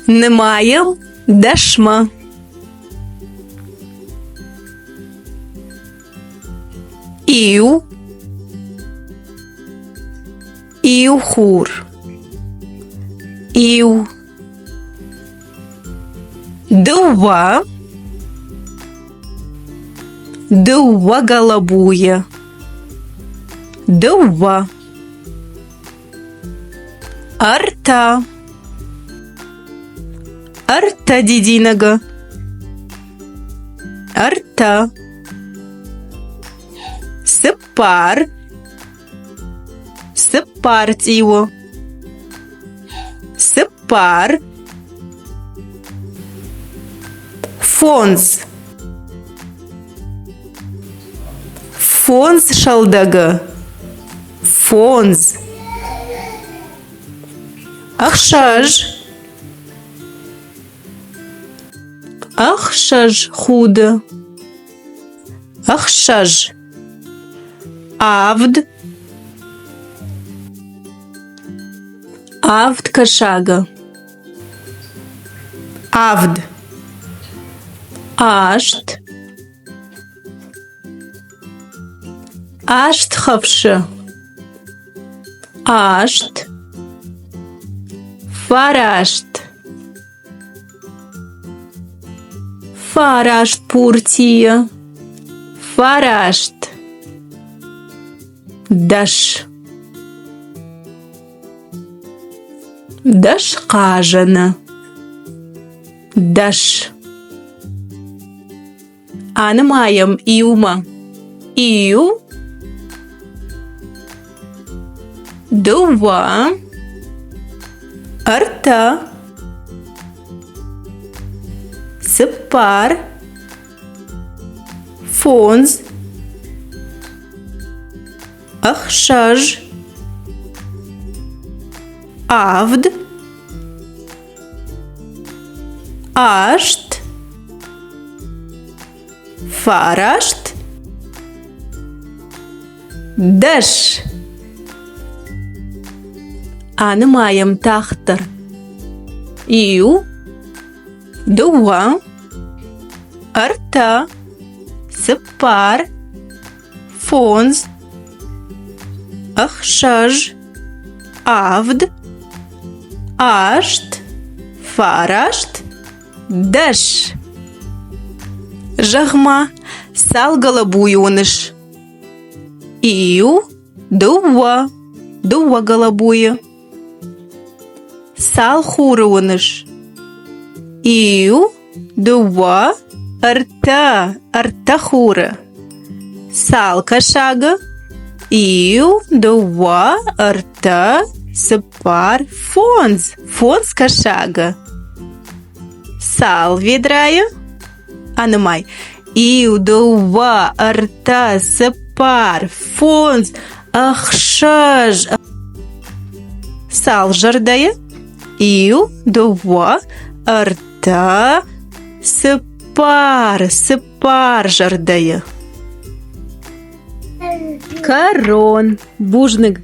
Нымайӕм дӕсмӕ. Иу. Иу хур. Иу. Дыууӕ. Дыууӕ гӕлӕбуйы. Дыууӕ. Ӕртӕ. Ӕртӕ дидинӕгы. Ӕртӕ. Цыппар. Цыппар цъиуы. Цыппар. Фондз. Фондз сӕлдӕгы. Фондз. Ӕхсӕз. Ӕхсӕз худы. Ӕхсӕз. Авд. Авд кӕсагы. Авд. Аст. Аст хӕфсы. Аст. Фараст. Фараст пуртийы. Фараст. Дӕс. Дӕс хъазӕны. Дӕс. Анымайӕм иумӕ. Иу, дыууӕ, ӕртӕ, цыппар, фондз, ӕхсӕз, авд, Аст, фараст, дӕс. Анымайӕм тагъддӕр. Иу, дыууӕ, ӕртӕ, цыппар, фондз, ӕхсӕз, авд, аст, фараст, дӕс. Зӕгъ-ма, цал гӕлӕбуйы уыныс? Иу, дыууӕ, дыууӕ гӕлӕбуйы. Цал хуры уыныс? Иу, дыууӕ, ӕртӕ, ӕртӕ хуры. Цал кӕсагы? Иу, дыууӕ, ӕртӕ, цыппар, фондз, фондз кӕсагы. Цал ведрайы? Анымай. Иу, дыууӕ, ӕртӕ, цыппар, фондз, ӕхсӕз. Цал зӕрдӕйы? Иу, дыууӕ, ӕртӕ, цыппар, цыппар зӕрдӕйы. Кӕрон. Бузныг.